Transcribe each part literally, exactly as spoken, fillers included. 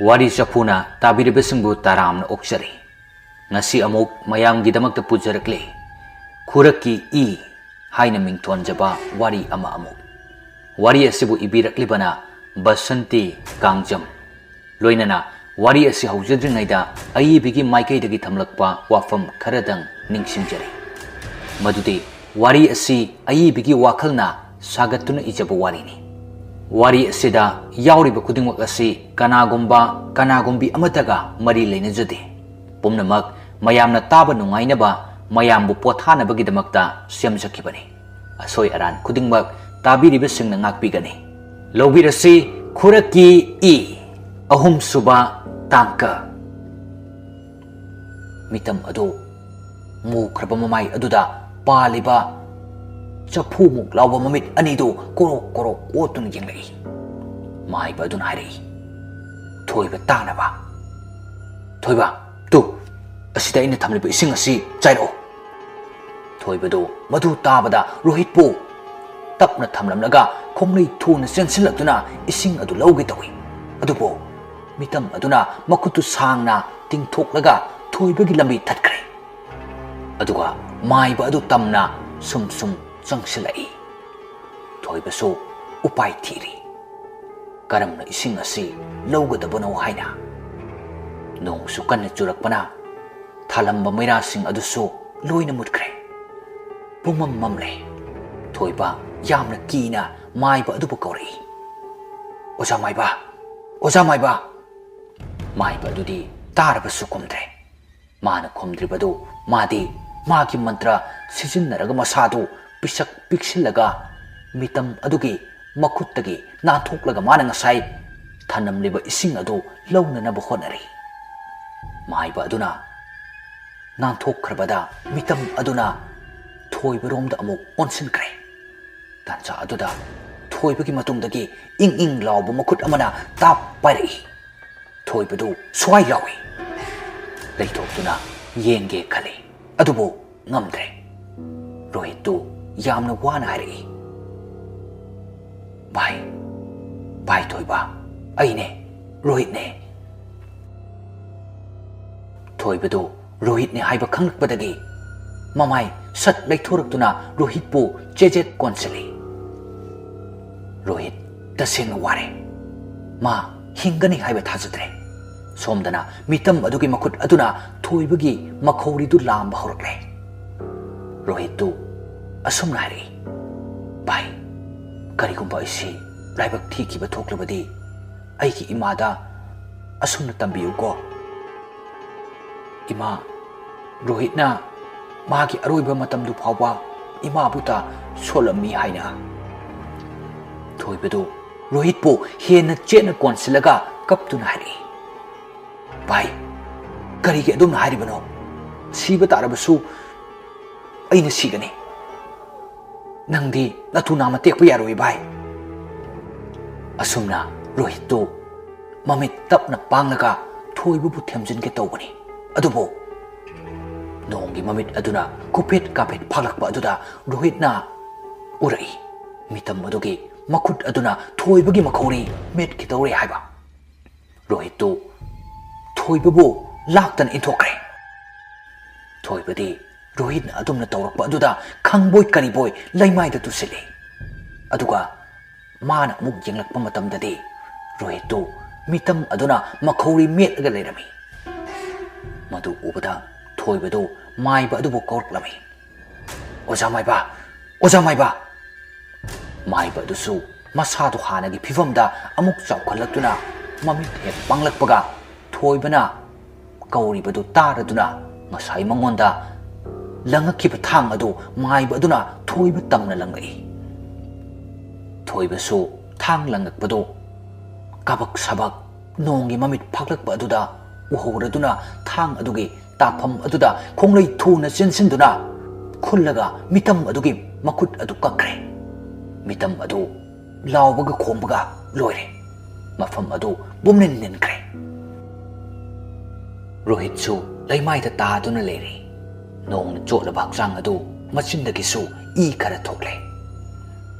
ꯋꯥꯔꯤ ꯆꯐꯨꯅ ꯇꯥꯕꯤꯔꯤꯕꯁꯤꯡꯕꯨ ꯇꯔꯥꯝꯅ ꯑꯣꯛꯆꯔꯤ꯫ ꯉꯁꯤ ꯑꯃꯨꯛ ꯃꯌꯥꯝꯒꯤꯗꯃꯛꯇ ꯄꯨꯖꯔꯛꯂꯤ ꯈꯨꯔꯛꯀꯤ ꯏ ꯍꯥꯏꯅ ꯃꯤꯡꯊꯣꯟꯖꯕ ꯋꯥꯔꯤ ꯑꯃ ꯑꯃꯨꯛ꯫ ꯋꯥꯔꯤ ꯑꯁꯤꯕꯨ ꯏꯕꯤꯔꯛꯂꯤꯕꯅ ꯕꯁꯟꯇꯤ ꯀꯥꯡꯖꯝ꯫ ꯂꯣꯏꯅꯅ ꯋꯥꯔꯤ ꯑꯁꯤ ꯍꯧꯖꯗ꯭ꯔꯤꯉꯩꯗ ꯑꯏꯕꯤꯒꯤ ꯃꯥꯏꯀꯩꯗꯒꯤ ꯊꯝꯂꯛꯄ ꯋꯥꯐꯝ ꯈꯔꯗꯪ ꯅꯤꯡꯁꯤꯡꯖꯔꯤ꯫ ꯃꯗꯨꯗꯤ ꯋꯥꯔꯤ ꯑꯁꯤ ꯑꯏꯕꯤꯒꯤ ꯋꯥꯈꯜꯅ ꯁꯥꯒꯠꯇꯨꯅ ꯏꯖꯕ ꯋꯥꯔꯤꯅꯤ꯫ ꯋꯥꯔꯤ ꯑꯁꯤꯗ ꯌꯥꯎꯔꯤꯕ ꯈꯨꯗꯤꯡꯃꯛ ꯑꯁꯤ ꯀꯅꯥꯒꯨꯝꯕ ꯀꯅꯥꯒꯨꯝꯕꯤ ꯑꯃꯠꯇꯒ ꯃꯔꯤ ꯂꯩꯅꯖꯗꯦ꯫ ꯄꯨꯝꯅꯃꯛ ꯃꯌꯥꯝꯅ ꯇꯥꯕ ꯅꯨꯡꯉꯥꯏꯅꯕ, ꯃꯌꯥꯝꯕꯨ ꯄꯣꯊꯥꯅꯕꯒꯤꯗꯃꯛꯇ ꯁꯦꯝꯖꯈꯤꯕꯅꯤ꯫ ꯑꯁꯣꯏ ꯑꯔꯥꯟ ꯈꯨꯗꯤꯡꯃꯛ ꯇꯥꯕꯤꯔꯤꯕꯁꯤꯡꯅ ꯉꯥꯛꯄꯤꯒꯅꯤ꯫ ꯂꯧꯕꯤꯔꯁꯤ ꯈꯨꯔꯛꯀꯤ ꯏ, ꯑꯍꯨꯝꯁꯨꯕ ꯇꯥꯡꯀꯛ꯫ ꯃꯤꯇꯝ ꯑꯗꯨ ꯃꯨꯈ꯭ꯔꯕ ꯃꯃꯥꯏ ꯑꯗꯨꯗ ꯄꯥꯜꯂꯤꯕ ꯆꯐꯨꯃꯨꯛ ꯂꯥꯎꯕ ꯃꯃꯤꯠ ꯑꯅꯤꯗꯨ ꯀꯣꯔꯣꯛ ꯀꯣꯔꯣꯛ ꯑꯣꯠꯇꯨꯅ ꯌꯦꯡꯂꯛꯏ꯫ ꯃꯥꯏꯕ ꯑꯗꯨꯅ ꯍꯥꯏꯔꯛꯏ, "ꯊꯣꯏꯕ ꯇꯥꯅꯕ꯫ ꯊꯣꯏꯕ, ꯇꯨ, ꯑꯁꯤꯗ ꯑꯩꯅ ꯊꯝꯂꯤꯕ ꯏꯁꯤꯡ ꯑꯁꯤ ꯆꯥꯏꯔꯛꯑꯣ꯫" ꯊꯣꯏꯕꯗꯨ ꯃꯗꯨ ꯇꯥꯕꯗ ꯔꯣꯍꯤꯠꯄꯨ ꯇꯞꯅ ꯊꯝꯂꯝꯂꯒ ꯈꯣꯡꯂꯩ ꯊꯨꯅ ꯆꯦꯟꯁꯤꯜꯂꯛꯇꯨꯅ ꯏꯁꯤꯡ ꯑꯗꯨ ꯂꯧꯒꯦ ꯇꯧꯏ꯫ ꯑꯗꯨꯕꯨ ꯃꯤꯇꯝ ꯑꯗꯨꯅ ꯃꯈꯨꯠꯇꯨ ꯁꯥꯡꯅ ꯇꯤꯡꯊꯣꯛꯂꯒ ꯊꯣꯏꯕꯒꯤ ꯂꯝꯕꯤ ꯊꯠꯈ꯭ꯔꯦ꯫ ꯑꯗꯨꯒ ꯃꯥꯏꯕ ꯑꯗꯨ ꯇꯝꯅ ꯁꯨꯝ ꯁꯨꯝ ꯆꯪꯁꯤꯜꯂꯛꯏ꯫ ꯊꯣꯏꯕꯁꯨ ꯎꯄꯥꯏ ꯊꯤꯔꯤ꯫ ꯀꯔꯝꯅ ꯏꯁꯤꯡ ꯑꯁꯤ ꯂꯧꯒꯗꯕꯅꯣ ꯍꯥꯏꯅ꯫ ꯅꯣꯡꯁꯨ ꯀꯟꯅ ꯆꯨꯔꯛꯄꯅ ꯊꯥꯂꯝꯕ ꯃꯩꯔꯥꯁꯤꯡ ꯑꯗꯨꯁꯨ ꯂꯣꯏꯅ ꯃꯨꯠꯈ꯭ꯔꯦ꯫ ꯄꯨꯝꯃꯝ ꯃꯝꯂꯦ꯫ ꯊꯣꯏꯕ ꯌꯥꯝꯅ ꯀꯤꯅ ꯃꯥꯏꯕ ꯑꯗꯨꯕꯨ ꯀꯧꯔꯛꯏ, "ꯑꯣꯖꯥ ꯃꯥꯏꯕ! ꯑꯣꯖꯥ ꯃꯥꯏꯕ!" ꯃꯥꯏꯕ ꯑꯗꯨꯗꯤ ꯇꯥꯔꯕꯁꯨ ꯈꯨꯝꯗ꯭ꯔꯦ꯫ ꯃꯥꯅ ꯈꯨꯝꯗ꯭ꯔꯤꯕꯗꯨ ꯃꯥꯗꯤ ꯃꯥꯒꯤ ꯃꯟꯇ꯭ꯔ ꯁꯤꯖꯤꯟꯅꯔꯒ ꯃꯁꯥꯗꯨ ꯄꯤꯁꯛ ꯄꯤꯛꯁꯤꯜꯂꯒ ꯃꯤꯇꯝ ꯑꯗꯨꯒꯤ ꯃꯈꯨꯠꯇꯒꯤ ꯅꯥꯟꯊꯣꯛꯂꯒ ꯃꯥꯅ ꯉꯁꯥꯏ ꯊꯅꯝꯂꯤꯕ ꯏꯁꯤꯡ ꯑꯗꯨ ꯂꯧꯅꯅꯕ ꯍꯣꯠꯅꯔꯤ꯫ ꯃꯥꯏꯕ ꯑꯗꯨꯅ ꯅꯥꯟꯊꯣꯛꯈ꯭ꯔꯕꯗ ꯃꯤꯇꯝ ꯑꯗꯨꯅ ꯊꯣꯏꯕꯔꯣꯝꯗ ꯑꯃꯨꯛ ꯑꯣꯟꯁꯤꯟꯈ꯭ꯔꯦ꯫ ꯇꯥꯟꯖꯥ ꯑꯗꯨꯗ ꯊꯣꯏꯕꯒꯤ ꯃꯇꯨꯡꯗꯒꯤ ꯏꯪ ꯏꯪ ꯂꯥꯎꯕ ꯃꯈꯨꯠ ꯑꯃꯅ ꯇꯥꯞ ꯄꯥꯏꯔꯛꯏ꯫ ꯊꯣꯏꯕꯗꯨ ꯁ꯭ꯋꯥꯏ ꯂꯥꯎꯏ꯫ ꯂꯩꯊꯣꯛꯇꯨꯅ ꯌꯦꯡꯒꯦ ꯈꯜꯂꯤ꯫ ꯑꯗꯨꯕꯨ ꯉꯝꯗ꯭ꯔꯦ꯫ ꯔꯣꯍꯤꯠꯇꯨ ꯌꯥꯝꯅ ꯋꯥꯅ ꯍꯥꯏꯔꯛꯏ, "ꯚꯥꯏ, ꯚꯥꯏ ꯊꯣꯏꯕ, ꯑꯩꯅꯦ, ꯔꯣꯍꯤꯠꯅꯦ꯫ ꯊꯣꯏꯕꯗꯨ ꯔꯣꯍꯤꯠꯅꯤ ꯍꯥꯏꯕ ꯈꯪꯂꯛꯄꯗꯒꯤ ꯃꯃꯥꯏ ꯁꯠ ꯂꯩꯊꯣꯔꯛꯇꯨꯅ ꯔꯣꯍꯤꯠꯄꯨ ꯆꯦꯖꯦꯠ ꯀꯣꯟꯁꯤꯜꯂꯤ꯫ ꯔꯣꯍꯤꯠ ꯇꯁꯦꯡꯅ ꯋꯥꯔꯦ꯫ ꯃꯥ ꯍꯤꯡꯒꯅꯤ ꯍꯥꯏꯕ ꯊꯥꯖꯗ꯭ꯔꯦ꯫ ꯁꯣꯝꯗꯅ ꯃꯤꯇꯝ ꯑꯗꯨꯒꯤ ꯃꯈꯨꯠ ꯑꯗꯨꯅ ꯊꯣꯏꯕꯒꯤ ꯃꯈꯧꯔꯤꯗꯨ ꯂꯥꯝꯕ ꯍꯧꯔꯛꯂꯦ꯫ ꯔꯣꯍꯤꯠꯇꯨ ꯑꯁꯨꯝꯅ ꯍꯥꯏꯔꯛꯏ, "ꯚꯥꯏ, ꯀꯔꯤꯒꯨꯝꯕ ꯑꯩꯁꯤ ꯂꯥꯏꯕꯛ ꯊꯤꯈꯤꯕ ꯊꯣꯛꯂꯕꯗꯤ ꯑꯩꯒꯤ ꯏꯃꯥꯗ ꯑꯁꯨꯝꯅ ꯇꯝꯕꯤꯌꯨꯀꯣ꯫ ꯏꯃꯥ, ꯔꯣꯍꯤꯠꯅ ꯃꯥꯒꯤ ꯑꯔꯣꯏꯕ ꯃꯇꯝꯗꯨ ꯐꯥꯎꯕ ꯏꯃꯥꯕꯨꯇ ꯁꯣꯜꯂꯝꯃꯤ" ꯍꯥꯏꯅ꯫ ꯊꯣꯏꯕꯗꯨ ꯔꯣꯍꯤꯠꯄꯨ ꯍꯦꯟꯅ ꯆꯦꯠꯅ ꯀꯣꯟꯁꯤꯜꯂꯒ ꯀꯞꯇꯨꯅ ꯍꯥꯏꯔꯛꯏ, "ꯚꯥꯏ, ꯀꯔꯤꯒꯤ ꯑꯗꯨꯝꯅ ꯍꯥꯏꯔꯤꯕꯅꯣ? ꯁꯤꯕ ꯇꯥꯔꯕꯁꯨ ꯑꯩꯅ ꯁꯤꯒꯅꯤ꯫ ꯅꯪꯗꯤ ꯅꯇꯨ ꯅꯥꯝꯃ ꯇꯦꯛꯄ ꯌꯥꯔꯣꯏ ꯚꯥꯏ"꯫ ꯑꯁꯨꯝꯅ ꯔꯣꯍꯤꯠꯇꯨ ꯃꯃꯤꯠ ꯇꯞꯅ ꯄꯥꯡꯂꯒ ꯊꯣꯏꯕꯕꯨ ꯊꯦꯝꯖꯤꯟꯒꯦ ꯇꯧꯕꯅꯤ꯫ ꯑꯗꯨꯕꯨ ꯅꯣꯡꯒꯤ ꯃꯃꯤꯠ ꯑꯗꯨꯅ ꯀꯨꯐꯦꯠ ꯀꯥꯐꯦꯠ ꯐꯥꯂꯛꯄ ꯑꯗꯨꯗ ꯔꯣꯍꯤꯠꯅ ꯎꯔꯛꯏ, ꯃꯤꯇꯝ ꯑꯗꯨꯒꯤ ꯃꯈꯨꯠ ꯑꯗꯨꯅ ꯊꯣꯏꯕꯒꯤ ꯃꯈꯧꯔꯤ ꯃꯦꯠꯈꯤꯗꯧꯔꯦ ꯍꯥꯏꯕ꯫ ꯔꯣꯍꯤꯠꯇꯨ ꯊꯣꯏꯕꯕꯨ ꯂꯥꯛꯇꯅ ꯏꯟꯊꯣꯛꯈ꯭ꯔꯦ꯫ ꯊꯣꯏꯕꯗꯤ ꯔꯣꯍꯤꯠꯅ ꯑꯗꯨꯝꯅ ꯇꯧꯔꯛꯄ ꯑꯗꯨꯗ ꯈꯪꯕꯣꯏ ꯀꯔꯤꯕꯣꯏ ꯂꯩꯃꯥꯏꯗ ꯇꯨꯁꯤꯜꯂꯤ꯫ ꯑꯗꯨꯒ ꯃꯥꯅ ꯑꯃꯨꯛ ꯌꯦꯡꯂꯛꯄ ꯃꯇꯝꯗꯗꯤ ꯔꯣꯍꯤꯠꯇꯨ ꯃꯤꯇꯝ ꯑꯗꯨꯅ ꯃꯈꯧꯔꯤ ꯃꯦꯠꯂꯒ ꯂꯩꯔꯝꯃꯤ꯫ ꯃꯗꯨ ꯎꯕꯗ ꯊꯣꯏꯕꯗꯨ ꯃꯥꯏꯕ ꯑꯗꯨꯕꯨ ꯀꯧꯔꯛꯂꯝꯃꯤ, "ꯑꯣꯖꯥ ꯃꯥꯏꯕ, ꯑꯣꯖꯥ ꯃꯥꯏꯕ!" ꯃꯥꯏꯕ ꯑꯗꯨꯁꯨ ꯃꯁꯥꯗꯨ ꯍꯥꯟꯅꯒꯤ ꯐꯤꯕꯝꯗ ꯑꯃꯨꯛ ꯆꯥꯎꯈꯠꯂꯛꯇꯨꯅ ꯃꯃꯤꯠ ꯍꯦꯛ ꯄꯥꯡꯂꯛꯄꯒ ꯊꯣꯏꯕꯅ ꯀꯧꯔꯤꯕꯗꯨ ꯇꯥꯔꯗꯨꯅ ꯉꯁꯥꯏ ꯃꯉꯣꯟꯗ ꯂꯪꯉꯛꯈꯤꯕ ꯊꯥꯡ ꯑꯗꯨ ꯃꯥꯏꯕ ꯑꯗꯨꯅ ꯊꯣꯏꯕ ꯇꯝꯅ ꯂꯪꯉꯛꯏ꯫ ꯊꯣꯏꯕꯁꯨ ꯊꯥꯡ ꯂꯪꯉꯛꯄꯗꯨ ꯀꯕꯛ ꯁꯕꯛ ꯅꯣꯡꯒꯤ ꯃꯃꯤꯠ ꯐꯥꯛꯂꯛꯄ ꯑꯗꯨꯗ ꯎꯍꯧꯔꯗꯨꯅ ꯊꯥꯡ ꯑꯗꯨꯒꯤ ꯇꯥꯐꯝ ꯑꯗꯨꯗ ꯈꯣꯡꯂꯩ ꯊꯨꯅ ꯆꯦꯟꯁꯤꯟꯗꯨꯅ ꯈꯨꯜꯂꯒ ꯃꯤꯇꯝ ꯑꯗꯨꯒꯤ ꯃꯈꯨꯠ ꯑꯗꯨ ꯀꯛꯈ꯭ꯔꯦ꯫ ꯃꯤꯇꯝ ꯑꯗꯨ ꯂꯥꯎꯕꯒ ꯈꯣꯡꯕꯒ ꯂꯣꯏꯔꯦ꯫ ꯃꯐꯝ ꯑꯗꯨ ꯄꯨꯝꯅꯤꯟ ꯅꯤꯟꯈ꯭ꯔꯦ꯫ ꯔꯣꯍꯤꯠꯁꯨ ꯂꯩꯃꯥꯏꯗ ꯇꯥꯗꯨꯅ ꯂꯩꯔꯤ꯫ ꯅꯣꯡꯅ ꯆꯣꯠꯂꯕ ꯍꯛꯆꯥꯡ ꯑꯗꯨ ꯃꯆꯤꯟꯗꯒꯤꯁꯨ ꯏ ꯈꯔ ꯊꯣꯛꯂꯦ꯫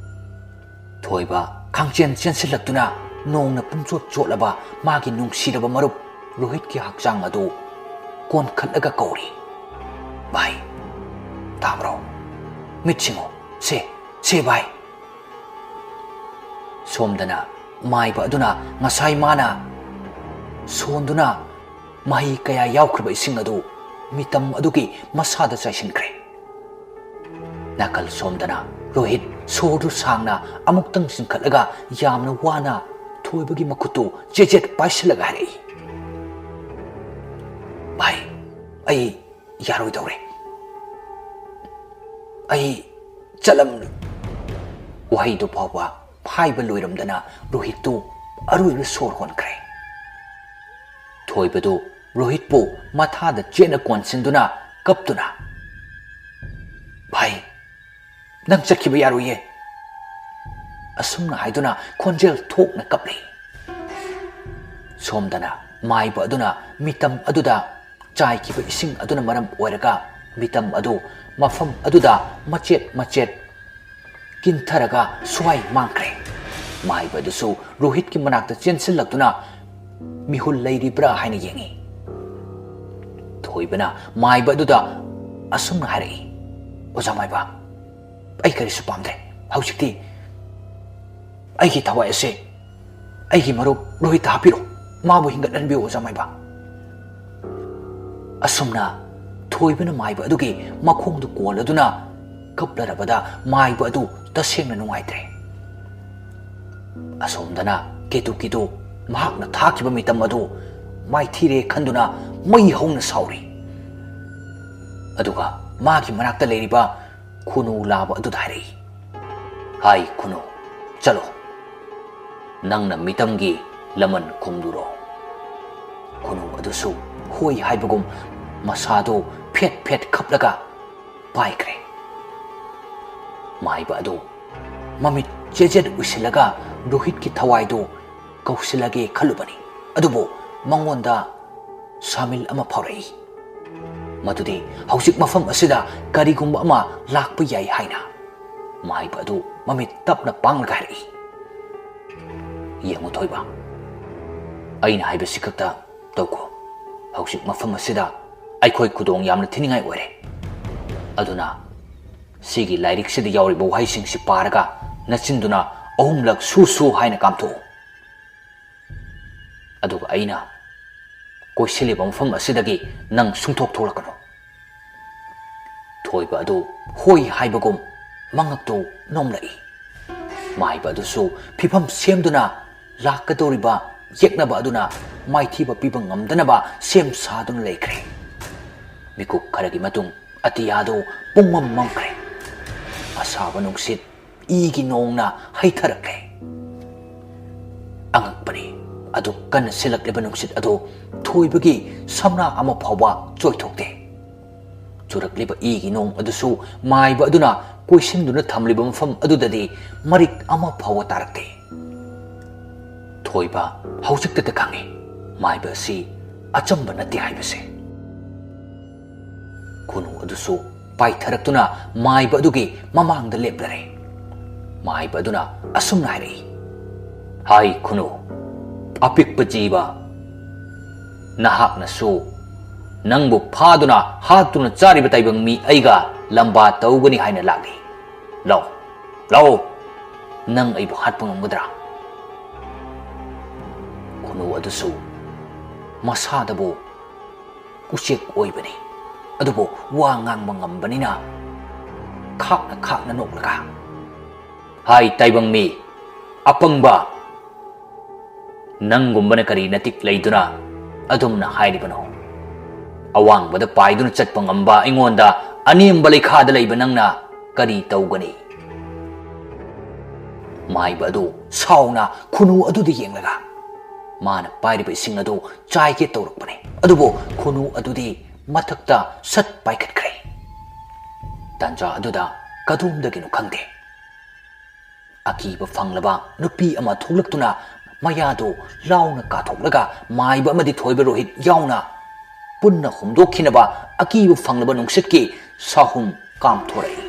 ꯊꯣꯏꯕ ꯈꯪꯆꯦꯟ ꯆꯦꯟꯁꯤꯜꯂꯛꯇꯨꯅ ꯅꯣꯡꯅ ꯄꯨꯡꯆꯣꯠ ꯆꯣꯠꯂꯕ ꯃꯥꯒꯤ ꯅꯨꯡꯁꯤꯔꯕ ꯃꯔꯨꯞ ꯔꯣꯍꯤꯠꯀꯤ ꯍꯛꯆꯥꯡ ꯑꯗꯨ ꯀꯣꯟꯈꯠꯂꯒ ꯀꯧꯔꯤ, "ꯚꯥꯏ, ꯇꯥꯕ꯭ꯔꯣ? ꯃꯤꯠ ꯁꯤꯡꯉꯣ꯫ ꯁꯦ, ꯁꯦ ꯚꯥꯏ!" ꯁꯣꯝꯗꯅ ꯃꯥꯏꯕ ꯑꯗꯨꯅ ꯉꯁꯥꯏ ꯃꯥꯅ ꯁꯣꯟꯗꯨꯅ ꯃꯍꯩ ꯀꯌꯥ ꯌꯥꯎꯈ꯭ꯔꯕ ꯏꯁꯤꯡ ꯑꯗꯨ ꯃꯤꯇꯝ ꯑꯗꯨꯒꯤ ꯃꯁꯥꯗ ꯆꯥꯏꯁꯤꯟꯈ꯭ꯔꯦ꯫ ꯅꯥꯀꯜ ꯁꯣꯝꯗꯅ ꯔꯣꯍꯤꯠ ꯁꯣꯔꯗꯨ ꯁꯥꯡꯅ ꯑꯃꯨꯛꯇꯪ ꯆꯤꯡꯈꯠꯂꯒ ꯌꯥꯝꯅ ꯋꯥꯅ ꯊꯣꯏꯕꯒꯤ ꯃꯈꯨꯠꯇꯨ ꯆꯦꯖꯦꯠ ꯄꯥꯏꯁꯤꯜꯂꯒ ꯍꯥꯏꯔꯛꯏ, "ꯚꯥꯏ, ꯑꯩ ꯌꯥꯔꯣꯏꯗꯧꯔꯦ꯫ ꯑꯩ ꯆꯠꯂꯝ-" ꯋꯥꯍꯩꯗꯨ ꯐꯥꯎꯕ ꯍꯥꯏꯕ ꯂꯣꯏꯔꯝꯗꯅ ꯔꯣꯍꯤꯠꯇꯨ ꯑꯔꯣꯏꯕ ꯁꯣꯔ ꯍꯣꯟꯈ꯭ꯔꯦ꯫ ꯊꯣꯏꯕꯗꯨ ꯔꯣꯍꯤꯠꯄꯨ ꯃꯊꯥꯗ ꯆꯦꯠꯅ ꯀꯣꯟꯁꯤꯟꯗꯨꯅ ꯀꯞꯇꯨꯅ, "ꯚꯥꯏ, ꯅꯪ ꯆꯠꯈꯤꯕ ꯌꯥꯔꯣꯏꯌꯦ!" ꯑꯁꯨꯝꯅ ꯍꯥꯏꯗꯨꯅ ꯈꯣꯟꯖꯦꯜ ꯊꯣꯛꯅ ꯀꯞꯂꯤ꯫ ꯁꯣꯝꯗꯅ ꯃꯥꯏꯕ ꯑꯗꯨꯅ ꯃꯤꯇꯝ ꯑꯗꯨꯗ ꯆꯥꯏꯈꯤꯕ ꯏꯁꯤꯡ ꯑꯗꯨꯅ ꯃꯔꯝ ꯑꯣꯏꯔꯒ ꯃꯤꯇꯝ ꯑꯗꯨ ꯃꯐꯝ ꯑꯗꯨꯗ ꯃꯆꯦꯠ ꯃꯆꯦꯠ ꯀꯤꯟꯊꯔꯒ ꯁ꯭ꯋꯥꯏ ꯃꯥꯡꯈ꯭ꯔꯦ꯫ ꯃꯥꯏꯕ ꯑꯗꯨꯁꯨ ꯔꯣꯍꯤꯠꯀꯤ ꯃꯅꯥꯛꯇ ꯆꯦꯟꯁꯤꯜꯂꯛꯇꯨꯅ ꯃꯤꯍꯨꯜ ꯂꯩꯔꯤꯕ꯭ꯔꯥ ꯍꯥꯏꯅ ꯌꯦꯡꯉꯤ꯫ ꯊꯣꯏꯕꯅ ꯃꯥꯏꯕ ꯑꯗꯨꯗ ꯑꯁꯨꯝꯅ ꯍꯥꯏꯔꯛꯏ, "ꯑꯣꯖꯥ ꯃꯥꯏꯕ, ꯑꯩ ꯀꯔꯤꯁꯨ ꯄꯥꯝꯗ꯭ꯔꯦ꯫ ꯍꯧꯖꯤꯛꯇꯤ ꯑꯩꯒꯤ ꯊꯋꯥꯏ ꯑꯁꯦ ꯑꯩꯒꯤ ꯃꯔꯨꯞ ꯔꯣꯍꯤꯠꯇ ꯍꯥꯞꯄꯤꯔꯣ꯫ ꯃꯥꯕꯨ ꯍꯤꯡꯒꯠꯍꯟꯕꯤꯌꯨ, ꯑꯣꯖꯥ ꯃꯥꯏꯕ꯫" ꯑꯁꯨꯝꯅ ꯊꯣꯏꯕꯅ ꯃꯥꯏꯕ ꯑꯗꯨꯒꯤ ꯃꯈꯣꯡꯗꯨ ꯀꯣꯜꯂꯗꯨꯅ ꯀꯞꯂꯔꯕꯗ ꯃꯥꯏꯕ ꯑꯗꯨ ꯇꯁꯦꯡꯅ ꯅꯨꯡꯉꯥꯏꯇ꯭ꯔꯦ꯫ ꯑꯁꯣꯝꯗꯅ ꯀꯦꯇꯨꯀꯤꯗꯨ ꯃꯍꯥꯛꯅ ꯊꯥꯈꯤꯕ ꯃꯤꯇꯝ ꯑꯗꯨ ꯃꯥꯏꯊꯤꯔꯦ ꯈꯟꯗꯨꯅ ꯃꯩ ꯍꯧꯅ ꯁꯥꯎꯔꯤ꯫ ꯑꯗꯨꯒ ꯃꯥꯒꯤ ꯃꯅꯥꯛꯇ ꯂꯩꯔꯤꯕ ꯈꯨꯅꯨ ꯂꯥꯕ ꯑꯗꯨꯗ ꯍꯥꯏꯔꯛꯏ, "ꯍꯥꯏ ꯈꯨꯅꯨ, ꯆꯠꯂꯣ꯫ ꯅꯪꯅ ꯃꯤꯇꯝꯒꯤ ꯂꯃꯟ ꯈꯨꯝꯂꯨꯔꯣ꯫" ꯈꯨꯅꯨ ꯑꯗꯨꯁꯨ ꯍꯣꯏ ꯍꯥꯏꯕꯒꯨꯝ ꯃꯁꯥꯗꯨ ꯐꯦꯠ ꯐꯦꯠ ꯈꯞꯂꯒ ꯄꯥꯏꯈ꯭ꯔꯦ꯫ ꯃꯥꯏꯕ ꯑꯗꯨ ꯃꯃꯤꯠ ꯆꯦꯖꯦꯠ ꯎꯏꯁꯤꯜꯂꯒ ꯔꯣꯍꯤꯠꯀꯤ ꯊꯋꯥꯏꯗꯨ ꯀꯧꯁꯤꯜꯂꯒꯦ ꯈꯜꯂꯨꯕꯅꯤ, ꯑꯗꯨꯕꯨ ꯃꯉꯣꯟꯗ ꯁꯥꯃꯤꯜ ꯑꯃ ꯐꯥꯎꯔꯛꯏ꯫ ꯃꯗꯨꯗꯤ ꯍꯧꯖꯤꯛ ꯃꯐꯝ ꯑꯁꯤꯗ ꯀꯔꯤꯒꯨꯝꯕ ꯑꯃ ꯂꯥꯛꯄ ꯌꯥꯏ ꯍꯥꯏꯅ꯫ ꯃꯥꯏꯕ ꯑꯗꯨ ꯃꯃꯤꯠ ꯇꯞꯅ ꯄꯥꯡꯂꯒ ꯍꯥꯏꯔꯛꯏ, "ꯌꯦꯡꯉꯨ ꯊꯣꯏꯕ, ꯑꯩꯅ ꯍꯥꯏꯕꯁꯤ ꯈꯛꯇ ꯇꯧꯈꯣ꯫ ꯍꯧꯖꯤꯛ ꯃꯐꯝ ꯑꯁꯤꯗ ꯑꯩꯈꯣꯏ ꯈꯨꯗꯣꯡ ꯌꯥꯝꯅ ꯊꯤꯅꯤꯡꯉꯥꯏ ꯑꯣꯏꯔꯦ꯫ ꯑꯗꯨꯅ ꯁꯤꯒꯤ ꯂꯥꯏꯔꯤꯛꯁꯤꯗ ꯌꯥꯎꯔꯤꯕ ꯋꯥꯍꯩꯁꯤꯡꯁꯤ ꯄꯥꯔꯒ ꯅꯆꯤꯟꯗꯨꯅ ꯑꯍꯨꯝꯂꯛ "ꯁꯨ ꯁꯨ" ꯍꯥꯏꯅ ꯀꯥꯝꯊꯣꯛꯎ꯫ ꯑꯗꯨꯒ ꯑꯩꯅ ꯀꯣꯏꯁꯤꯜꯂꯤꯕ ꯃꯐꯝ ꯑꯁꯤꯗꯒꯤ ꯅꯪ ꯁꯨꯡꯊꯣꯛ ꯊꯣꯛꯂꯛꯀꯅꯨ꯫ ꯊꯣꯏꯕ ꯑꯗꯨ ꯍꯣꯏ ꯍꯥꯏꯕꯒꯨꯝ ꯃꯉꯛꯇꯨ ꯅꯣꯝꯂꯛꯏ꯫ ꯃꯥꯏꯕ ꯑꯗꯨꯁꯨ ꯐꯤꯚꯝ ꯁꯦꯝꯗꯨꯅ ꯂꯥꯛꯀꯗꯧꯔꯤꯕ ꯌꯦꯛꯅꯕ ꯑꯗꯨꯅ ꯃꯥꯏꯊꯤꯕ ꯄꯤꯕ ꯉꯝꯗꯅꯕ ꯁꯦꯝ ꯁꯥꯗꯨꯅ ꯂꯩꯈ꯭ꯔꯦ꯫ ꯃꯤꯀꯨꯞ ꯈꯔꯒꯤ ꯃꯇꯨꯡ ꯑꯇꯤꯌꯥꯗꯨ ꯄꯨꯡꯃꯝ ꯃꯝꯈ꯭ꯔꯦ꯫ ꯑꯁꯥꯕ ꯅꯨꯡꯁꯤꯠ ꯏꯒꯤ ꯅꯣꯡꯅ ꯍꯩꯊꯔꯛꯂꯦ꯫ ꯑꯉꯛꯄꯅꯤ, ꯑꯗꯨꯛ ꯀꯟꯅ ꯁꯤꯜꯂꯛꯂꯤꯕ ꯅꯨꯡꯁꯤꯠ ꯑꯗꯨ ꯊꯣꯏꯕꯒꯤ ꯁꯝꯅꯥ ꯑꯃ ꯐꯥꯎꯕ ꯆꯣꯏꯊꯣꯛꯇꯦ꯫ ꯆꯨꯔꯛꯂꯤꯕ ꯏꯒꯤ ꯅꯣꯡ ꯑꯗꯨꯁꯨ ꯃꯥꯏꯕ ꯑꯗꯨꯅ ꯀꯣꯏꯁꯤꯟꯗꯨꯅ ꯊꯝꯂꯤꯕ ꯃꯐꯝ ꯑꯗꯨꯗꯗꯤ ꯃꯔꯤꯛ ꯑꯃ ꯐꯥꯎꯕ ꯇꯥꯔꯛꯇꯦ꯫ ꯊꯣꯏꯕ ꯍꯧꯖꯤꯛꯇꯗ ꯈꯪꯉꯤ, ꯃꯥꯏꯕ ꯑꯁꯤ ꯑꯆꯝꯕ ꯅꯠꯇꯦ ꯍꯥꯏꯕꯁꯦ꯫ ꯈꯨꯅꯨ ꯑꯗꯨꯁꯨ ꯄꯥꯏꯊꯔꯛꯇꯨꯅ ꯃꯥꯏꯕ ꯑꯗꯨꯒꯤ ꯃꯃꯥꯡꯗ ꯂꯦꯞꯂꯔꯦ꯫ ꯃꯥꯏꯕ ꯑꯗꯨꯅ ꯑꯁꯨꯝꯅ ꯍꯥꯏꯔꯛꯏ, "ꯍꯥꯏ ꯈꯨꯅꯨ, ꯑꯄꯤꯛꯄ ꯖꯤꯕ, ꯅꯍꯥꯛꯅꯁꯨ ꯅꯪꯕꯨ ꯐꯥꯗꯨꯅ ꯍꯥꯠꯇꯨꯅ ꯆꯥꯔꯤꯕ ꯇꯥꯏꯕꯪ ꯃꯤ ꯑꯩꯒ ꯂꯝꯕꯥ ꯇꯧꯒꯅꯤ ꯍꯥꯏꯅ ꯂꯥꯛꯂꯤ꯫ ꯂꯥꯛꯑꯣ, ꯂꯥꯛꯑꯣ, ꯅꯪ ꯑꯩꯕꯨ ꯍꯥꯠꯄ ꯉꯝꯒꯗ꯭ꯔꯥ?" ꯈꯨꯅꯨ ꯑꯗꯨꯁꯨ ꯃꯁꯥꯗꯕꯨ ꯎꯆꯦꯛ ꯑꯣꯏꯕꯅꯤ, ꯑꯗꯨꯕꯨ ꯋꯥ ꯉꯥꯡꯕ ꯉꯝꯕꯅꯤꯅ ꯈꯥꯛꯅ ꯈꯥꯛꯅ ꯅꯣꯛꯂꯒ, "ꯍꯥꯏ ꯇꯥꯏꯕꯪ ꯃꯤ, ꯑꯄꯪꯕ, ꯅꯪꯒꯨꯝꯕꯅ ꯀꯔꯤ ꯅꯇꯤꯛ ꯂꯩꯗꯨꯅ ꯑꯗꯨꯝꯅ ꯍꯥꯏꯔꯤꯕꯅꯣ? ꯑꯋꯥꯡꯕꯗ ꯄꯥꯏꯗꯨꯅ ꯆꯠꯄ ꯉꯝꯕ ꯑꯩꯉꯣꯟꯗ ꯑꯅꯦꯝꯕ ꯂꯩꯈꯥꯗ ꯂꯩꯕ ꯅꯪꯅ ꯀꯔꯤ ꯇꯧꯒꯅꯤ?" ꯃꯥꯏꯕ ꯑꯗꯨ ꯁꯥꯎꯅ ꯈꯨꯅꯨ ꯑꯗꯨꯗ ꯌꯦꯡꯂꯒ ꯃꯥꯅ ꯄꯥꯏꯔꯤꯕ ꯏꯁꯤꯡ ꯑꯗꯨ ꯆꯥꯏꯒꯦ ꯇꯧꯔꯛꯄꯅꯤ꯫ ꯑꯗꯨꯕꯨ ꯈꯨꯅꯨ ꯑꯗꯨꯗꯤ ꯃꯊꯛꯇ ꯁꯠ ꯄꯥꯏꯈꯠꯈ꯭ꯔꯦ꯫ ꯇꯥꯟꯖꯥ ꯑꯗꯨꯗ ꯀꯗꯣꯝꯗꯒꯤꯅꯣ ꯈꯪꯗꯦ, ꯑꯀꯤꯕ ꯐꯪꯂꯕ ꯅꯨꯄꯤ ꯑꯃ ꯊꯣꯛꯂꯛꯇꯨꯅ ꯃꯌꯥꯗꯨ ꯂꯥꯎꯅ ꯀꯥꯊꯣꯛꯂꯒ ꯃꯥꯏꯕ ꯑꯃꯗꯤ ꯊꯣꯏꯕ ꯔꯣꯍꯤꯠ ꯌꯥꯎꯅ ꯄꯨꯟꯅ ꯍꯨꯝꯗꯣꯛꯈꯤꯅꯕ ꯑꯀꯤꯕ ꯐꯪꯂꯕ ꯅꯨꯡꯁꯤꯠꯀꯤ ꯁꯥꯍꯨꯝ ꯀꯥꯝꯊꯣꯔꯛꯏ꯫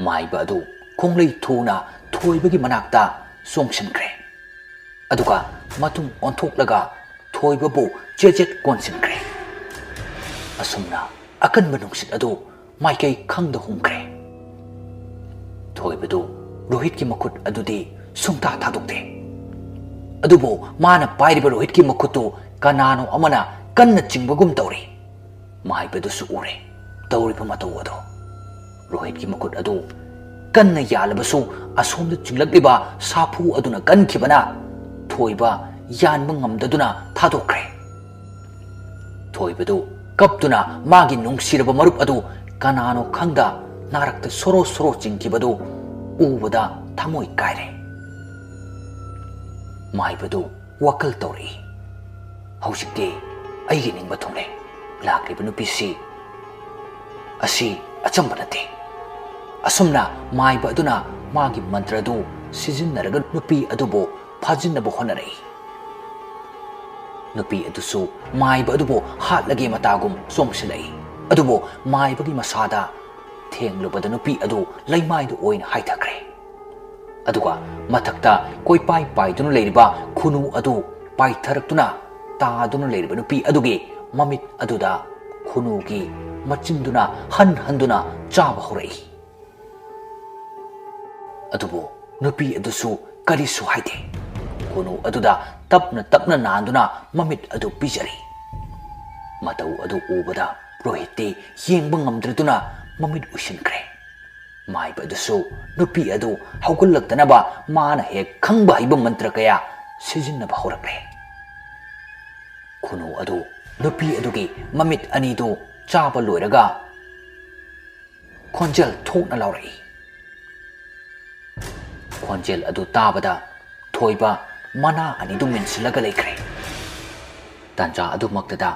ꯃꯥꯏꯕ ꯑꯗꯨ ꯈꯣꯡꯂꯩ ꯊꯨꯅ ꯊꯣꯏꯕꯒꯤ ꯃꯅꯥꯛꯇ ꯆꯣꯡꯁꯤꯟꯈ꯭ꯔꯦ꯫ ꯑꯗꯨꯒ ꯃꯇꯨꯡ ꯑꯣꯟꯊꯣꯛꯂꯒ ꯊꯣꯏꯕꯕꯨ ꯆꯦꯠ ꯆꯦꯠ ꯀꯣꯟꯁꯤꯟꯈ꯭ꯔꯦ꯫ ꯑꯁꯨꯝꯅ ꯑꯀꯟꯕ ꯅꯨꯡꯁꯤꯠ ꯑꯗꯨ ꯃꯥꯏꯀꯩ ꯈꯪꯗ ꯍꯨꯝꯈ꯭ꯔꯦ꯫ ꯊꯣꯏꯕꯗꯨ ꯔꯣꯍꯤꯠꯀꯤ ꯃꯈꯨꯠ ꯑꯗꯨꯗꯤ ꯁꯨꯡꯊꯥ ꯊꯥꯗꯣꯛꯇꯦ꯫ ꯑꯗꯨꯕꯨ ꯃꯥꯅ ꯄꯥꯏꯔꯤꯕ ꯔꯣꯍꯤꯠꯀꯤ ꯃꯈꯨꯠꯇꯨ ꯀꯅꯥꯅꯣ ꯑꯃꯅ ꯀꯟꯅ ꯆꯤꯡꯕꯒꯨꯝ ꯇꯧꯔꯤ꯫ ꯃꯥꯏꯕꯗꯨꯁꯨ ꯎꯔꯦ ꯇꯧꯔꯤꯕ ꯃꯇꯧ ꯑꯗꯨ꯫ ꯔꯣꯍꯤꯠꯀꯤ ꯃꯈꯨꯠ ꯑꯗꯨ ꯀꯟꯅ ꯌꯥꯜꯂꯕꯁꯨ, ꯑꯁꯣꯝꯗ ꯆꯤꯡꯂꯛꯂꯤꯕ ꯁꯥꯐꯨ ꯑꯗꯨꯅ ꯀꯟꯈꯤꯕꯅ ꯊꯣꯏꯕ ꯌꯥꯟꯕ ꯉꯝꯗꯗꯨꯅ ꯊꯥꯗꯣꯛꯈ꯭ꯔꯦ꯫ ꯊꯣꯏꯕꯗꯨ ꯀꯞꯇꯨꯅ ꯃꯥꯒꯤ ꯅꯨꯡꯁꯤꯔꯕ ꯃꯔꯨꯞ ꯑꯗꯨ ꯀꯅꯥꯅꯣ ꯈꯪꯗ ꯅꯥꯔꯛꯇ ꯁꯣꯔꯣ ꯁꯣꯔꯣ ꯆꯤꯡꯈꯤꯕꯗꯨ ꯎꯕꯗ ꯊꯃꯣꯏ ꯀꯥꯏꯔꯦ꯫ ꯃꯥꯏꯕꯗꯨ ꯋꯥꯈꯜ ꯇꯧꯔꯛꯏ, "ꯍꯧꯖꯤꯛꯇꯤ ꯑꯩꯒꯤ ꯅꯤꯡꯕ ꯊꯨꯡꯂꯦ꯫ ꯂꯥꯛꯂꯤꯕ ꯅꯨꯄꯤꯁꯤ ꯑꯁꯤ ꯑꯆꯝꯕ ꯅꯠꯇꯦ꯫" ꯑꯁꯨꯝꯅ ꯃꯥꯏꯕ ꯑꯗꯨꯅ ꯃꯥꯒꯤ ꯃꯟꯇ꯭ꯔ ꯑꯗꯨ ꯁꯤꯖꯤꯟꯅꯔꯒ ꯅꯨꯄꯤ ꯑꯗꯨꯕꯨ ꯐꯥꯖꯤꯟꯅꯕ ꯍꯣꯠꯅꯔꯛꯏ꯫ ꯅꯨꯄꯤ ꯑꯗꯨꯁꯨ ꯃꯥꯏꯕ ꯑꯗꯨꯕꯨ ꯍꯥꯠꯂꯒꯦ ꯃꯇꯥꯒꯨꯝ ꯆꯣꯡꯁꯤꯜꯂꯛꯏ꯫ ꯑꯗꯨꯕꯨ ꯃꯥꯏꯕꯒꯤ ꯃꯁꯥꯗ ꯊꯦꯡꯂꯨꯕꯗ ꯅꯨꯄꯤ ꯑꯗꯨ ꯂꯩꯃꯥꯏꯗ ꯑꯣꯏꯅ ꯍꯥꯏꯊꯈ꯭ꯔꯦ꯫ ꯑꯗꯨꯒ ꯃꯊꯛꯇ ꯀꯣꯏꯄꯥꯏ ꯄꯥꯏꯗꯨꯅ ꯂꯩꯔꯤꯕ ꯈꯨꯅꯨ ꯑꯗꯨ ꯄꯥꯏꯊꯔꯛꯇꯨꯅ ꯇꯥꯗꯨꯅ ꯂꯩꯔꯤꯕ ꯅꯨꯄꯤ ꯑꯗꯨꯒꯤ ꯃꯃꯤꯠ ꯑꯗꯨꯗ ꯈꯨꯅꯨꯒꯤ ꯃꯆꯤꯟꯗꯨꯅ ꯍꯟ ꯍꯟꯗꯨꯅ ꯆꯥꯕ ꯍꯧꯔꯛꯏ꯫ ꯑꯗꯨꯕꯨ ꯅꯨꯄꯤ ꯑꯗꯨꯁꯨ ꯀꯔꯤꯁꯨ ꯍꯥꯏꯗꯦ꯫ ꯈꯨꯅꯨ ꯑꯗꯨꯗ ꯇꯞꯅ ꯇꯞꯅ ꯅꯥꯟꯗꯨꯅ ꯃꯃꯤꯠ ꯑꯗꯨ ꯄꯤꯖꯔꯤ꯫ ꯃꯇꯧ ꯑꯗꯨ ꯎꯕꯗ ꯔꯣꯍꯤꯠꯇꯤ ꯌꯦꯡꯕ ꯉꯝꯗ꯭ꯔꯗꯨꯅ ꯃꯃꯤꯠ ꯎꯏꯁꯤꯟꯈ꯭ꯔꯦ꯫ ꯃꯥꯏꯕ ꯑꯗꯨꯁꯨ ꯅꯨꯄꯤ ꯑꯗꯨ ꯍꯧꯒꯠꯂꯛꯇꯅꯕ ꯃꯥꯅ ꯍꯦꯛ ꯈꯪꯕ ꯍꯩꯕ ꯃꯟꯇ꯭ꯔ ꯀꯌꯥ ꯁꯤꯖꯤꯟꯅꯕ ꯍꯧꯔꯛꯂꯦ꯫ ꯈꯨꯅꯨ ꯑꯗꯨ ꯅꯨꯄꯤ ꯑꯗꯨꯒꯤ ꯃꯃꯤꯠ ꯑꯅꯤꯗꯨ ꯆꯥꯕ ꯂꯣꯏꯔꯒ ꯈꯣꯟꯖꯦꯜ ꯊꯣꯛꯅ ꯂꯥꯎꯔꯛꯏ꯫ ꯈꯣꯟꯖꯦꯜ ꯑꯗꯨ ꯇꯥꯕꯗ ꯊꯣꯏꯕ ꯃꯅꯥ ꯑꯅꯤꯗꯨ ꯃꯦꯟꯁꯤꯜꯂꯒ ꯂꯩꯈ꯭ꯔꯦ꯫ ꯇꯥꯟꯖꯥ ꯑꯗꯨꯃꯛꯇꯗ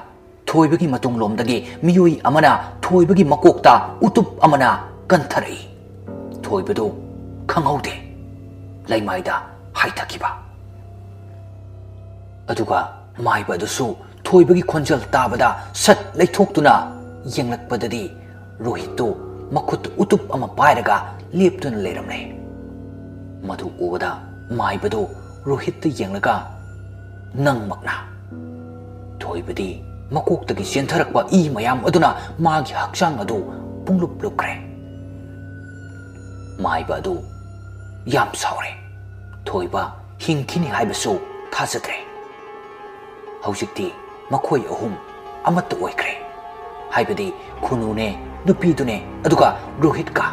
ꯊꯣꯏꯕꯒꯤ ꯃꯇꯨꯡꯂꯣꯝꯗꯒꯤ ꯃꯤꯑꯣꯏ ꯑꯃꯅ ꯊꯣꯏꯕꯒꯤ ꯃꯀꯣꯛꯇ ꯎꯇꯨꯞ ꯑꯃꯅ ꯀꯟꯊꯔꯛꯏ꯫ ꯊꯣꯏꯕꯗꯨ ꯈꯪꯍꯧꯗꯦ ꯂꯩꯃꯥꯏꯗ ꯍꯥꯏꯊꯈꯤꯕ꯫ ꯑꯗꯨꯒ ꯃꯥꯏꯕ ꯑꯗꯨꯁꯨ ꯊꯣꯏꯕꯒꯤ ꯈꯣꯟꯖꯦꯜ ꯇꯥꯕꯗ ꯁꯠ ꯂꯩꯊꯣꯛꯇꯨꯅ ꯌꯦꯡꯂꯛꯄꯗꯗꯤ ꯔꯣꯍꯤꯠꯇꯨ ꯃꯈꯨꯠꯇ ꯎꯇꯨꯞ ꯑꯃ ꯄꯥꯏꯔꯒ ꯂꯦꯞꯇꯨꯅ ꯂꯩꯔꯝꯂꯦ꯫ ꯃꯗꯨ ꯎꯕꯗ ꯃꯥꯏꯕꯗꯨ ꯔꯣꯍꯤꯠꯇ ꯌꯦꯡꯂꯒ, "ꯅꯪꯃꯛꯅ?" ꯊꯣꯏꯕꯗꯤ ꯃꯀꯣꯛꯇꯒꯤ ꯆꯦꯟꯊꯔꯛꯄ ꯏ ꯃꯌꯥꯝ ꯑꯗꯨꯅ ꯃꯥꯒꯤ ꯍꯛꯆꯥꯡ ꯑꯗꯨ ꯄꯨꯡꯂꯨꯞ ꯂꯨꯞꯈ꯭ꯔꯦ꯫ ꯃꯥꯏꯕ ꯑꯗꯨ ꯌꯥꯝ ꯁꯥꯎꯔꯦ꯫ ꯊꯣꯏꯕ ꯍꯤꯡꯈꯤꯅꯤ ꯍꯥꯏꯕꯁꯨ ꯊꯥꯖꯗ꯭ꯔꯦ꯫ ꯍꯧꯖꯤꯛꯇꯤ ꯃꯈꯣꯏ ꯑꯍꯨꯝ ꯑꯃꯠꯇ ꯑꯣꯏꯈ꯭ꯔꯦ, ꯍꯥꯏꯕꯗꯤ ꯈꯨꯅꯨꯅꯦ, ꯅꯨꯄꯤꯗꯨꯅꯦ, ꯑꯗꯨꯒ ꯔꯣꯍꯤꯠꯀ꯫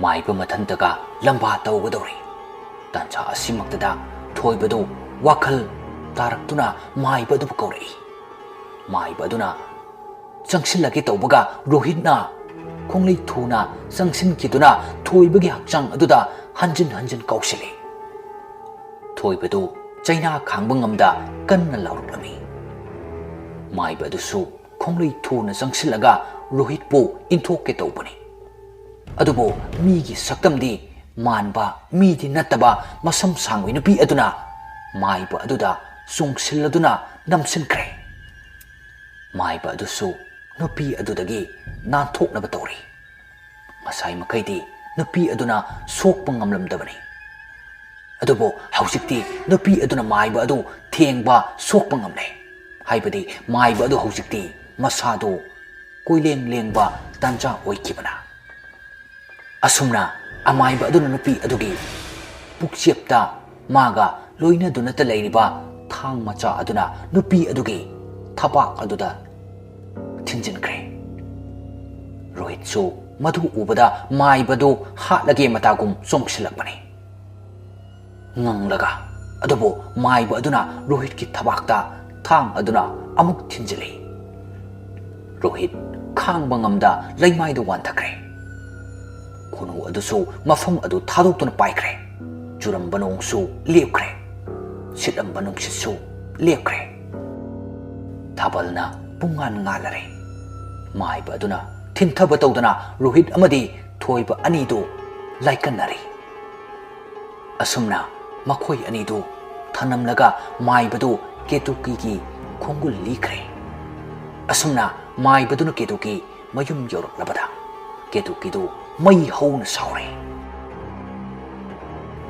ꯃꯥꯏꯕ ꯃꯊꯟꯇꯒ ꯂꯝꯕꯥ ꯇꯧꯒꯗꯧꯔꯤ꯫ ꯇꯥꯟꯖꯥ ꯑꯁꯤꯃꯛꯇꯗ ꯊꯣꯏꯕꯗꯨ ꯋꯥꯈꯜ ꯇꯥꯔꯛꯇꯨꯅ ꯃꯥꯏꯕ ꯑꯗꯨꯕꯨ ꯀꯧꯔꯛꯏ꯫ ꯃꯥꯏꯕ ꯑꯗꯨꯅ ꯆꯪꯁꯤꯜꯂꯒꯦ ꯇꯧꯕꯒ ꯔꯣꯍꯤꯠꯅ ꯈꯣꯡꯂꯩ ꯊꯨꯅ ꯆꯪꯁꯤꯟꯈꯤꯗꯨꯅ ꯊꯣꯏꯕꯒꯤ ꯍꯛꯆꯥꯡ ꯑꯗꯨꯗ ꯍꯟꯖꯤꯟ ꯍꯟꯖꯤꯟ ꯀꯧꯁꯤꯜꯂꯤ꯫ ꯊꯣꯏꯕꯗꯨ ꯆꯩꯅꯥ ꯈꯥꯡꯕ ꯉꯝꯗ ꯀꯟꯅ ꯂꯥꯎꯔꯛꯂꯝꯃꯤ꯫ ꯃꯥꯏꯕ ꯑꯗꯨꯁꯨ ꯈꯣꯡꯂꯩ ꯊꯨꯅ ꯆꯪꯁꯤꯜꯂꯒ ꯔꯣꯍꯤꯠꯄꯨ ꯏꯟꯊꯣꯛꯀꯦ ꯇꯧꯕꯅꯤ꯫ ꯑꯗꯨꯕꯨ ꯃꯤꯒꯤ ꯁꯛꯇꯝꯗꯤ ꯃꯥꯟꯕ ꯃꯤꯗꯤ ꯅꯠꯇꯕ ꯃꯁꯝ ꯁꯥꯡꯕꯤ ꯅꯨꯄꯤ ꯑꯗꯨꯅ ꯃꯥꯏꯕ ꯑꯗꯨꯗ ꯆꯣꯡꯁꯤꯜꯂꯗꯨꯅ ꯅꯝꯁꯤꯟꯈ꯭ꯔꯦ꯫ ꯃꯥꯏꯕ ꯑꯗꯨꯁꯨ ꯅꯨꯄꯤ ꯑꯗꯨꯗꯒꯤ ꯅꯥꯟꯊꯣꯛꯅꯕ ꯇꯧꯔꯤ꯫ ꯉꯁꯥꯏ ꯃꯈꯩꯗꯤ ꯅꯨꯄꯤ ꯑꯗꯨꯅ ꯁꯣꯛꯄ ꯉꯝꯂꯝꯗꯕꯅꯤ꯫ ꯑꯗꯨꯕꯨ ꯍꯧꯖꯤꯛꯇꯤ ꯅꯨꯄꯤ ꯑꯗꯨꯅ ꯃꯥꯏꯕ ꯑꯗꯨ ꯊꯦꯡꯕ ꯁꯣꯛꯄ ꯉꯝꯂꯦ꯫ ꯍꯥꯏꯕꯗꯤ ꯃꯥꯏꯕ ꯑꯗꯨ ꯍꯧꯖꯤꯛꯇꯤ ꯃꯁꯥꯗꯨ ꯀꯣꯏꯂꯦꯡ ꯂꯦꯡꯕ ꯇꯥꯟꯖꯥ ꯑꯣꯏꯈꯤꯕꯅ꯫ ꯑꯁꯨꯝꯅ ꯑꯃꯥꯏꯕ ꯑꯗꯨꯅ ꯅꯨꯄꯤ ꯑꯗꯨꯒꯤ ꯄꯨꯛꯆꯦꯞꯇ ꯃꯥꯒ ꯂꯣꯏꯅꯗꯨꯅꯇ ꯂꯩꯔꯤꯕ ꯊꯥꯡ ꯃꯆꯥ ꯑꯗꯨꯅ ꯅꯨꯄꯤ ꯑꯗꯨꯒꯤ ꯊꯕꯥꯛ ꯑꯗꯨꯗ ꯊꯤꯟꯖꯤꯟꯈ꯭ꯔꯦ꯫ ꯔꯣꯍꯤꯠꯁꯨ ꯃꯗꯨ ꯎꯕꯗ ꯃꯥꯏꯕꯗꯨ ꯍꯥꯠꯂꯒꯦ ꯃꯇꯥꯒꯨꯝ ꯆꯣꯡꯁꯤꯜꯂꯛꯄꯅꯤ꯫ ꯉꯪꯂꯒ꯫ ꯑꯗꯨꯕꯨ ꯃꯥꯏꯕ ꯑꯗꯨꯅ ꯔꯣꯍꯤꯠꯀꯤ ꯊꯕꯥꯛꯇ ꯊꯥꯡ ꯑꯗꯨꯅ ꯑꯃꯨꯛ ꯊꯤꯟꯖꯤꯜꯂꯤ꯫ ꯔꯣꯍꯤꯠ ꯈꯥꯡꯕ ꯉꯝꯗ ꯂꯩꯃꯥꯏꯗ ꯋꯥꯟꯊꯈ꯭ꯔꯦ꯫ ꯈꯨꯅꯨ ꯑꯗꯨꯁꯨ ꯃꯐꯝ ꯑꯗꯨ ꯊꯥꯗꯣꯛꯇꯨꯅ ꯄꯥꯏꯈ꯭ꯔꯦ꯫ ꯆꯨꯔꯝꯕ ꯅꯣꯡꯁꯨ ꯂꯦꯞꯈ꯭ꯔꯦ꯫ ꯁꯤꯠꯂꯝꯕ ꯅꯨꯡꯁꯤꯠꯁꯨ ꯂꯦꯞꯈ꯭ꯔꯦ꯫ ꯊꯥꯕꯜꯅ ꯄꯨꯡꯉꯥꯟ ꯉꯥꯜꯂꯔꯦ꯫ ꯃꯥꯏꯕ ꯑꯗꯨꯅ ꯊꯤꯟꯊꯕ ꯇꯧꯗꯅ ꯔꯣꯍꯤꯠ ꯑꯃꯗꯤ ꯊꯣꯏꯕ ꯑꯅꯤꯗꯨ ꯂꯥꯏꯀꯠꯅꯔꯤ꯫ ꯑꯁꯨꯝꯅ ꯃꯈꯣꯏ ꯑꯅꯤꯗꯨ ꯊꯅꯝꯂꯒ ꯃꯥꯏꯕꯗꯨ ꯀꯦꯇꯨꯀꯤꯒꯤ ꯈꯣꯡꯒꯨꯜ ꯂꯤꯈ꯭ꯔꯦ꯫ ꯑꯁꯨꯝꯅ ꯃꯥꯏꯕꯗꯨꯅ ꯀꯦꯇꯨꯀꯤ ꯃꯌꯨꯝ ꯌꯧꯔꯛꯂꯕꯗ ꯀꯦꯇꯨꯀꯤꯗꯨ ꯃꯩ ꯍꯧꯅ ꯁꯥꯎꯔꯦ꯫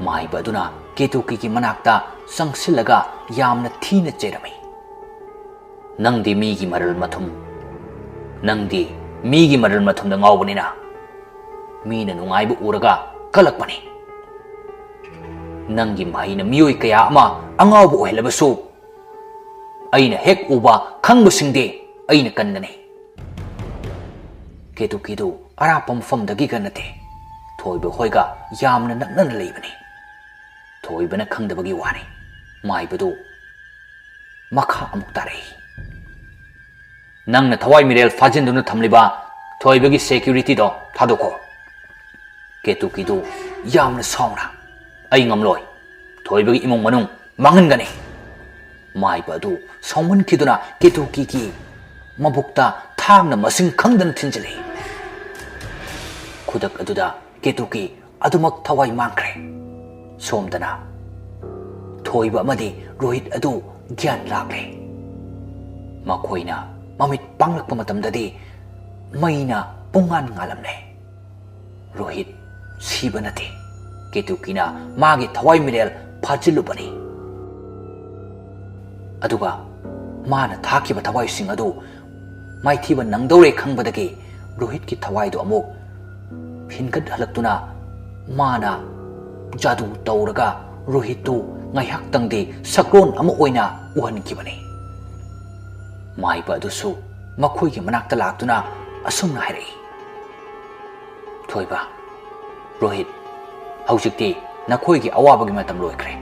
ꯃꯥꯏꯕ ꯑꯗꯨꯅ ꯀꯦꯇꯨꯀꯤꯒꯤ ꯃꯅꯥꯛꯇ ꯆꯪꯁꯤꯜꯂꯒ ꯌꯥꯝꯅ ꯊꯤꯅ ꯆꯩꯔꯝꯃꯤ꯫ ꯅꯪꯗꯤ ꯃꯤꯒꯤ ꯃꯔꯜ ꯃꯊꯨꯝ, ꯅꯪꯗꯤ ꯃꯤꯒꯤ ꯃꯔꯜ ꯃꯊꯨꯝꯗ ꯉꯥꯎꯕꯅꯤꯅ ꯃꯤꯅ ꯅꯨꯡꯉꯥꯏꯕ ꯎꯔꯒ ꯀꯜꯂꯛꯄꯅꯤ꯫ ꯅꯪꯒꯤ ꯃꯍꯩꯅ ꯃꯤꯑꯣꯏ ꯀꯌꯥ ꯑꯃ ꯑꯉꯥꯎꯕ ꯑꯣꯏꯍꯜꯂꯕꯁꯨ, ꯑꯩꯅ ꯍꯦꯛ ꯎꯕ ꯈꯪꯕꯁꯤꯡꯗꯤ ꯑꯩꯅ ꯀꯟꯒꯅꯤ꯫ ꯀꯦꯇꯨꯀꯤꯗꯨ ꯑꯔꯥꯞꯄ ꯃꯐꯝꯗꯒꯤꯒ ꯅꯠꯇꯦ, ꯊꯣꯏꯕ ꯍꯣꯏꯒ ꯌꯥꯝꯅ ꯅꯛꯅꯅ ꯂꯩꯕꯅꯤ꯫ ꯊꯣꯏꯕꯅ ꯈꯪꯗꯕꯒꯤ ꯋꯥꯅꯤ꯫ ꯃꯥꯏꯕꯗꯨ ꯃꯈꯥ ꯑꯃꯨꯛ ꯇꯥꯔꯛꯏ꯫ "ꯅꯪꯅ ꯊꯋꯥꯏ ꯃꯤꯔꯦꯜ ꯐꯥꯖꯤꯟꯗꯨꯅ ꯊꯝꯂꯤꯕ ꯊꯣꯏꯕꯒꯤ ꯁꯦꯀ꯭ꯌꯨꯔꯤꯇꯤꯗꯣ ꯊꯥꯗꯣꯛꯈꯣ꯫" ꯀꯦꯇꯨꯀꯤꯗꯨ ꯌꯥꯝꯅ ꯁꯥꯎꯅ, "ꯑꯩ ꯉꯝꯂꯣꯏ꯫ ꯊꯣꯏꯕꯒꯤ ꯏꯃꯨꯡ ꯃꯅꯨꯡ ꯃꯥꯡꯍꯟꯒꯅꯤ꯫" ꯃꯥꯏꯕ ꯑꯗꯨ ꯁꯥꯎꯃꯟꯈꯤꯗꯨꯅ ꯀꯦꯇꯨꯀꯤꯒꯤ ꯃꯕꯨꯛꯇ ꯊꯥꯡꯅ ꯃꯁꯤꯡ ꯈꯪꯗꯅ ꯊꯤꯟꯖꯤꯜꯂꯤ꯫ ꯈꯨꯗꯛ ꯑꯗꯨꯗ ꯀꯦꯇꯨꯀꯤ ꯑꯗꯨꯃꯛ ꯊꯋꯥꯏ ꯃꯥꯡꯈ꯭ꯔꯦ꯫ ꯁꯣꯝꯗꯅ ꯊꯣꯏꯕ ꯑꯃꯗꯤ ꯔꯣꯍꯤꯠ ꯑꯗꯨ ꯒ꯭ꯌꯥꯟ ꯂꯥꯛꯂꯦ꯫ ꯃꯈꯣꯏꯅ ꯃꯃꯤꯠ ꯄꯥꯡꯂꯛꯄ ꯃꯇꯝꯗꯗꯤ ꯃꯩꯅ ꯄꯨꯡꯉꯥꯟ ꯉꯥꯜꯂꯝꯂꯦ꯫ ꯔꯣꯍꯤꯠ ꯁꯤꯕ ꯅꯠꯇꯦ, ꯀꯦꯇꯨꯀꯤꯅ ꯃꯥꯒꯤ ꯊꯋꯥꯏ ꯃꯤꯔꯦꯜ ꯐꯥꯖꯤꯜꯂꯨꯕꯅꯤ꯫ ꯑꯗꯨꯒ ꯃꯥꯅ ꯊꯥꯈꯤꯕ ꯊꯋꯥꯏꯁꯤꯡ ꯑꯗꯨ ꯃꯥꯏꯊꯤꯕ ꯅꯪꯗꯧꯔꯦ ꯈꯪꯕꯗꯒꯤ ꯔꯣꯍꯤꯠꯀꯤ ꯊꯋꯥꯏꯗꯨ ꯑꯃꯨꯛ ꯍꯤꯟꯒꯠꯍꯜꯂꯛꯇꯨꯅ ꯃꯥꯅ ꯖꯥꯗꯨ ꯇꯧꯔꯒ ꯔꯣꯍꯤꯠꯇꯨ ꯉꯥꯏꯍꯥꯛꯇꯪꯗꯤ ꯁꯛꯂꯣꯟ ꯑꯃ ꯑꯣꯏꯅ ꯎꯍꯟꯈꯤꯕꯅꯤ꯫ ꯃꯥꯏꯕ ꯑꯗꯨꯁꯨ ꯃꯈꯣꯏꯒꯤ ꯃꯅꯥꯛꯇ ꯂꯥꯛꯇꯨꯅ ꯑꯁꯨꯝꯅ ꯍꯥꯏꯔꯛꯏ, "ꯊꯣꯏꯕ, ꯔꯣꯍꯤꯠ, ꯍꯧꯖꯤꯛꯇꯤ ꯅꯈꯣꯏꯒꯤ ꯑꯋꯥꯕꯒꯤ ꯃꯇꯝ ꯂꯣꯏꯈ꯭ꯔꯦ꯫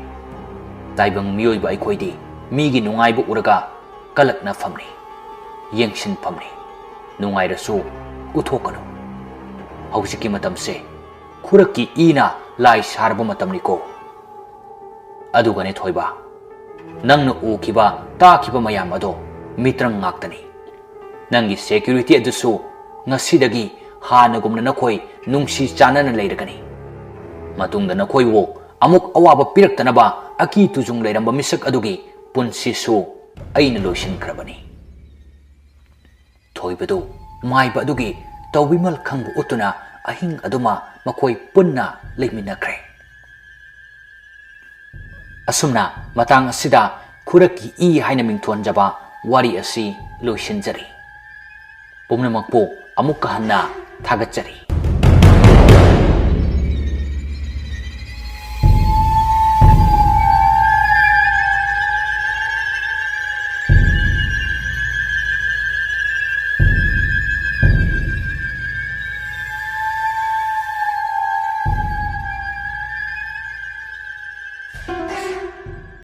ꯇꯥꯏꯕꯪ ꯃꯤꯑꯣꯏꯕ ꯑꯩꯈꯣꯏꯗꯤ ꯃꯤꯒꯤ ꯅꯨꯡꯉꯥꯏꯕ ꯎꯔꯒ ꯀꯂꯛꯅꯐꯝꯅꯤ, ꯌꯦꯡꯁꯤꯟꯐꯝꯅꯤ꯫ ꯅꯨꯡꯉꯥꯏꯔꯁꯨ ꯎꯊꯣꯛꯀꯅꯨ꯫ ꯍꯧꯖꯤꯛꯀꯤ ꯃꯇꯝꯁꯦ ꯈꯨꯔꯛꯀꯤ ꯏꯅ ꯂꯥꯏ ꯁꯥꯔꯕ ꯃꯇꯝꯅꯤꯀꯣ꯫ ꯑꯗꯨꯒꯅꯦ ꯊꯣꯏꯕ, ꯅꯪꯅ ꯎꯈꯤꯕ ꯇꯥꯈꯤꯕ ꯃꯌꯥꯝ ꯑꯗꯣ ꯃꯤꯇ꯭ꯔꯪ ꯉꯥꯛꯇꯅꯤ꯫ ꯅꯪꯒꯤ ꯁꯦꯀ꯭ꯌꯨꯔꯤꯇꯤ ꯑꯗꯨꯁꯨ ꯉꯁꯤꯗꯒꯤ ꯍꯥꯟꯅꯒꯨꯝꯅ ꯅꯈꯣꯏ ꯅꯨꯡꯁꯤ ꯆꯥꯟꯅꯅ ꯂꯩꯔꯒꯅꯤ꯫ ꯃꯇꯨꯡꯗ ꯅꯈꯣꯏꯕꯨ ꯑꯃꯨꯛ ꯑꯋꯥꯕ ꯄꯤꯔꯛꯇꯅꯕ ꯑꯀꯤ ꯇꯨꯖꯨꯡ ꯂꯩꯔꯝꯕ ꯃꯤꯁꯛ ꯑꯗꯨꯒꯤ ꯄꯨꯟꯁꯤꯁꯨ ꯑꯩꯅ ꯂꯣꯏꯁꯤꯟꯈ꯭ꯔꯕꯅꯤ꯫" ꯊꯣꯏꯕꯗꯨ ꯃꯥꯏꯕ ꯑꯗꯨꯒꯤ ꯇꯧꯕꯤꯃꯜ ꯈꯪꯕ ꯎꯠꯇꯨꯅ ꯑꯍꯤꯡ ꯑꯗꯨꯃ ꯃꯈꯣꯏ ꯄꯨꯟꯅ ꯂꯩꯃꯤꯟꯅꯈ꯭ꯔꯦ꯫ ꯑꯁꯨꯝꯅ ꯃꯇꯥꯡ ꯑꯁꯤꯗ ꯈꯨꯔꯛꯀꯤ ꯏ ꯍꯥꯏꯅ ꯃꯤꯡꯊꯣꯟꯖꯕ ꯋꯥꯔꯤ ꯑꯁꯤ ꯂꯣꯏꯁꯤꯟꯖꯔꯤ꯫ ꯄꯨꯝꯅꯃꯛꯄꯨ ꯑꯃꯨꯛꯀ ꯍꯟꯅ ꯊꯥꯒꯠꯆꯔꯤ꯫